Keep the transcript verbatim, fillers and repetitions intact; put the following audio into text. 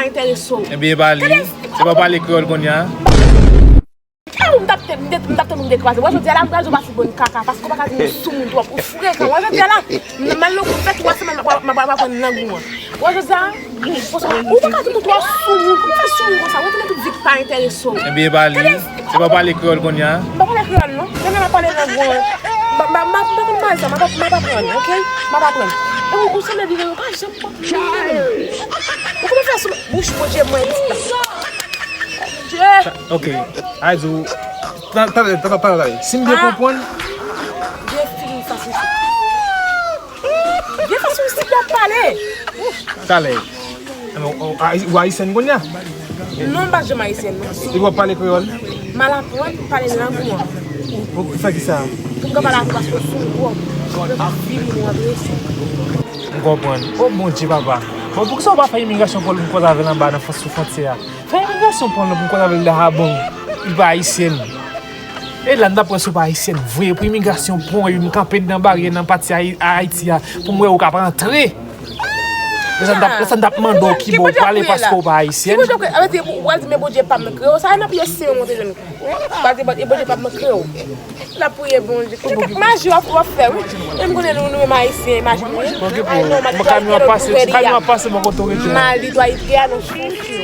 enterese w. Ebyen, e pa li. Se pa pale kreyòl kounye a. Ou m t ap te, m te, m t ap tann ou dekraze. Wè, jodi a la, m pral di w pa fout bon kaka, paske w pa ka di nou sou moun twòp. Ou frekan. Wè, jodi a la, m, m al nan kout fèt, ou wè, se m, m, m, m ap aprann lang ou an. Wè, jodi a, ou pa ka di nou twò sou moun. Ou fè sou moun konsa. Ou tande tout vi k pa enterese w. Ebyen, e pa li. Se pa pale kreyòl kounye a. M pa pale kreyòl, non. Demen m ap pale lang ou an. M pa, m pa, m pa, m pa konn pale sa. M ap, m ap aprann, oke? M ap aprann. E ou, ou sanble vire, ou pa janm konprann. Ou kòman fè sou bouch Bondye mwen di la? Bondye! Ok. Ay, di w. Talè, talè, talè, talè. Si m byen konprann. Byen fini sa, se sa. Byen fason si w ap pale. Talè. Ou ayisyèn kounye a? Non, m pa janm ayisyèn, non. Epi w ap pale kreyòl? M al aprann pale lang ou an. Pou, pou fè kisa? Pou m ka pale ak ou paske w sou gwòg. Ou vin mwen adrese. M konprann. O Bondye, papa. Bon, poukisa w pa fè imigrasyon pou l m koz avè l anba nan fwon- sou fwontyè a? Fè imigrasyon pou l pou m koz avè l la, bon. Li pa ayisyèn. E la, n ap wè si w pa ayisyèn vre. Pou imigrasyon pou w, m kanpe nan baryè nan pati Ayi- Ayiti a pou m wè ou k ap antre. Lè sa, m t ap, lè sa, m t ap mande w ki bò w prale paske w pa ayisyèn. Ki Bondye w prale? Ou pral di, men Bondye pa m nan kreye w. Sa nan pye sen yo monte jwenn ou. Ou pral di, e Bondye pa m nan kreye w. L ap priye Bondye. Se kèk maji w ap, w ap fè, wi. E m konnen nou, nou menm Ayisyen, maji nou ye. Ay, non, kamyon ap pase, kamyon ap pase bò kote w rete a. Maldito haitiano, sucio.